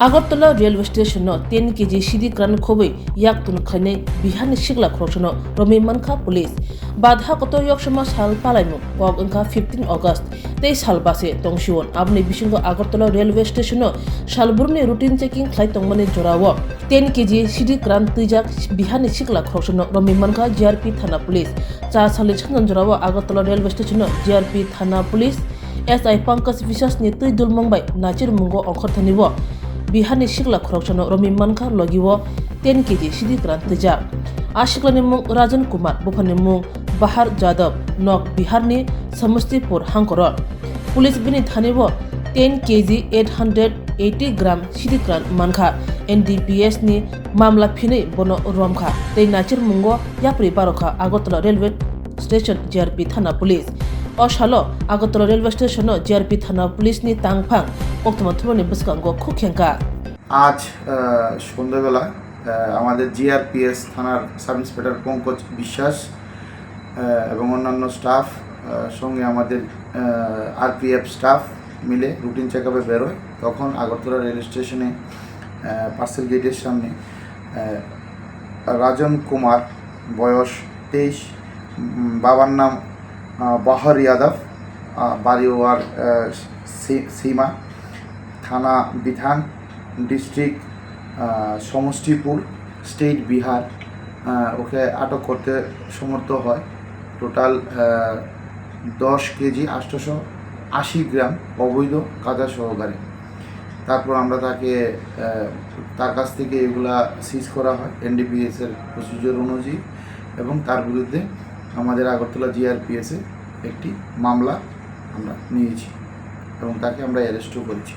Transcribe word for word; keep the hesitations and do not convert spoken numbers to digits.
Agartala railway station no ten K G sidi kran khobwi yak tun khlainai Bihar ni sikla khoroksano romwi mankha police. Badha kotor yoksoma sal palaimung kok wngkha fifteen August tei sal base tongsiwon. Aboni bisingo Agartala railway station no salbrumni routine checking khlai tongmani jorao ten K G sidi kran twijak Bihar ni sikla khoroksano romwi mankha G R P thana police. Cha salni sanjan jorao Agartala railway station no G R P thana police S I Pankaj Biswas ni twi dulmung bai nachir mungo ongkhorthani o Bihar ni sikla khoroksano romwi mankha logi o ten K G sidi kran twijak. A sikla ni mung Rajan Kumar, bupha ni mung Bahar Jadab, nok Bihar ni Samastipur hangkoro. Police bini thani o ten K G eight hundred eighty gram sidi kran mankha. N D P S ni mamla phinwi bono romkha tei nachir mungo yapri barokha Agartala railway station G R P thana police. O salo Agartala railway station no G R P thana police ni tangphang koktwma thumani bwskango khukhengkha. আজ আহ, সন্ধ্যাবেলা আহ, আমাদের জিআরপিএস থানার sub inspector Pankaj বিশ্বাস আহ, এবং অন্যান্য স্টাফ আহ, সঙ্গে আমাদের RPF staff মিলে রুটিন চেক আপে বেরোয়। তখন আগরতলা রেল স্টেশনে আহ, পার্সেল গেটের সামনে আহ, রাজন কুমার, বয়স তেইশ, উম, বাবার নাম আহ, বাহর যাদব, আহ, বাড়ি ওয়ার আহ, সি- সীমা, থানা বিধান, ডিস্ট্রিক্ট আহ, সমষ্টিপুর, স্টেট বিহার, আহ, ওকে আটক করতে সমর্থ হয়। টোটাল আহ, দশ কেজি আটশোশো আশি গ্রাম অবৈধ গাঁজা সহকারে। তারপর আমরা তাকে আহ, তার কাছ থেকে এগুলা সিজ করা হয় এনডিপিএস এর প্রসিডিওর অনুযায়ী, এবং তার বিরুদ্ধে আমাদের আগরতলা জিআরপিএস এ একটি মামলা আমরা নিয়েছি এবং তাকে আমরা অ্যারেস্টও করেছি।